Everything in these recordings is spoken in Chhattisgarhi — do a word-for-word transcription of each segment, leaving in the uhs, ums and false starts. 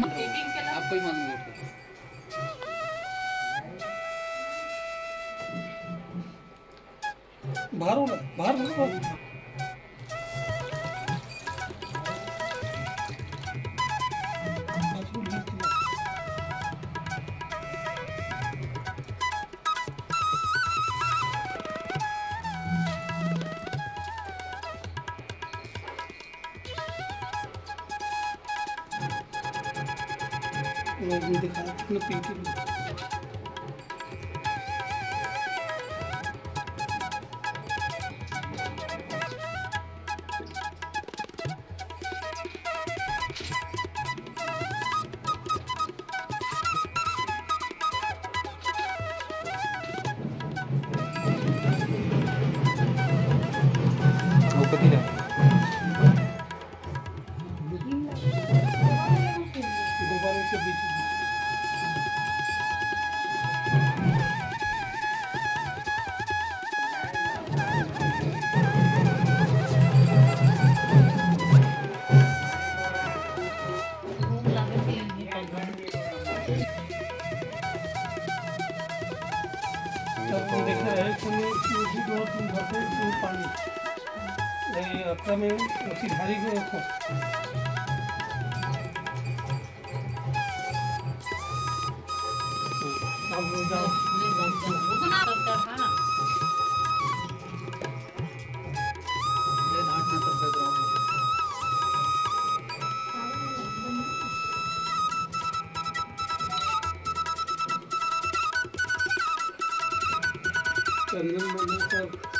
आपको ही मालूम है। बाहर हो ना, बाहर हो ना। लोग भी दिखाओ, कितना पीके भी। वो कथी ले? तब हम देख रहे हैं कि वो भी दो तीन घर पे पानी, ये अक्का में उसी धारी को रखो। अब जाओ। चंदन बना कर।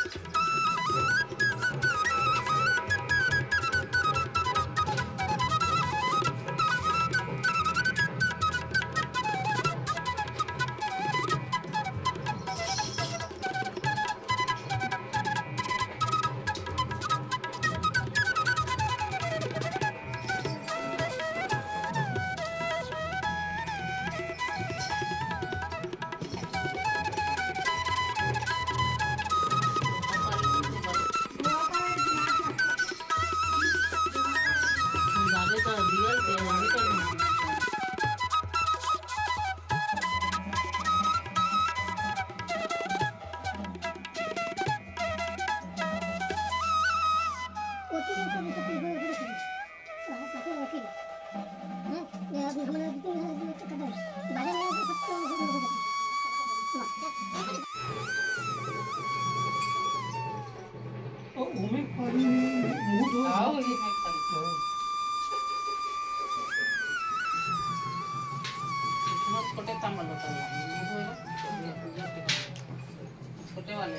छोटे वाले।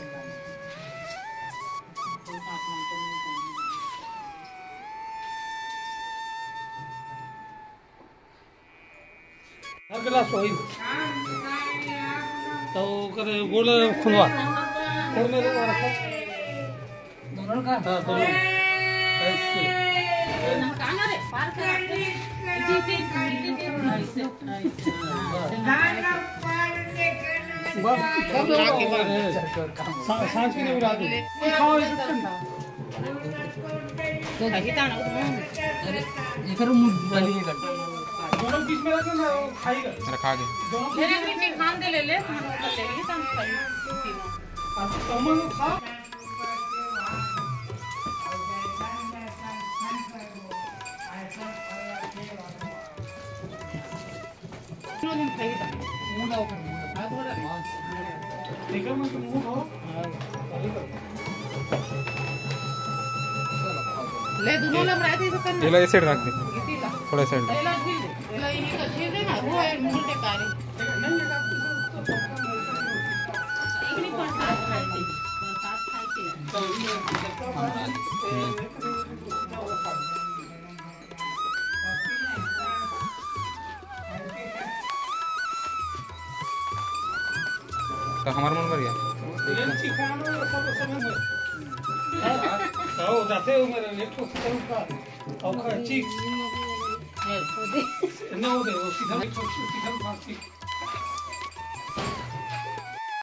हर गिलास वही। तो ओकर गोड़ खुलवा। गोड़ में रखो। दोनों का? हाँ, दोनों। ऐसे। बस, कर दो। सा-, सांझ के लिए उड़ा दो। खाओ, एक एक। अरे, एकर मुंह बनी है। दोनों बीच में रख दो ना, वो खाएगा। रखा के। दोनों बीच में रख दो। खान दे ले ले, हम लोग ले लेंगे, तो हम खाएंगे। अब तुम लोग खा। ले, दोनों लमराए थे, तो करना। ये ला, ये side रख दे। इसी ला। थोड़ा side रख। ये ला, छील दे। ये ला, ये का छील दे ना, वो है, मूल टेकारी। एक नहीं, प्रसाद खाए थे। प्रसाद खाए थे। तो हमार मन बढ़िया।